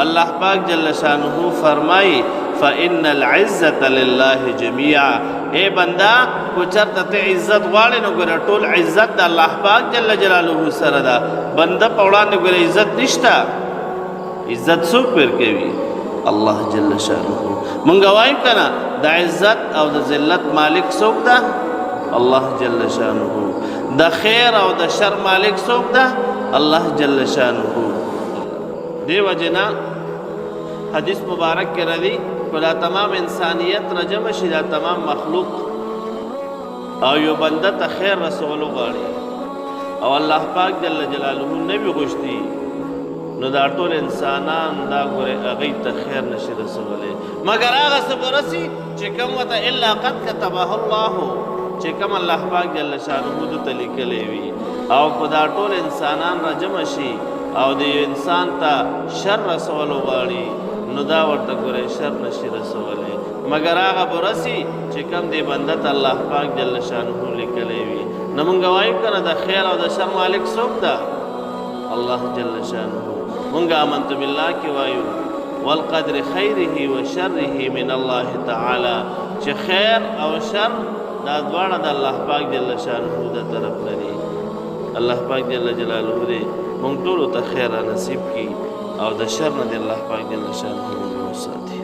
الله پاک جل شانه فرمایي، فإن العزة لله جميعا. اے بندا، کو چرته ته عزت غواړې، نو ګره ټول عزت د الله پاک جل جلاله سره ده. بنده په وړاندې ګره عزت نشته. عزت څوک ورکوي؟ الله جل شانه. مونږ وایو کنه، د عزت او د ذلت مالک څوک ده؟ الله جل شانه. د خیر او د شر مالک څوک ده؟ الله جل شانه. دیو جنا حدیث مبارک کې راځي، کله تمام انسانیت رجم شي، دا تمام مخلوق، او یو بنده ته خیر رسول غواړي او الله پاک جل جلاله نبی غوښتي، نو دا ټول انسانان دا ګوره هغه ته خیر نشي رسولې، مګر هغه څه ورسي چې کوم وته الا قد كتبه الله، چې کوم الله پاک جل شانه د لیکلې وي. او کو دا ټول انسانان راجم شي او د انسان ته شر رسول غواړي، نو دا ورته ګوره شر نشي رسولې، مګر هغه برسي چې کوم دی بنده ته الله پاک جل شانه لیکلې وي. نو مونږ وایو کنه، د خیر او د شر مالک څوک ده؟ الله جل شانه. مونږ آمنت بالله کې وایو، والقدر خیره و شره من الله تعالی، چې خیر او شر دا دواړه د الله پاک جل شانه د طرف نه دي. الله پاک جل جلاله دې مونږ ټولو ته خیر نصیب کړي او د شر نه دې الله پاک جل شانه موږ وساتي.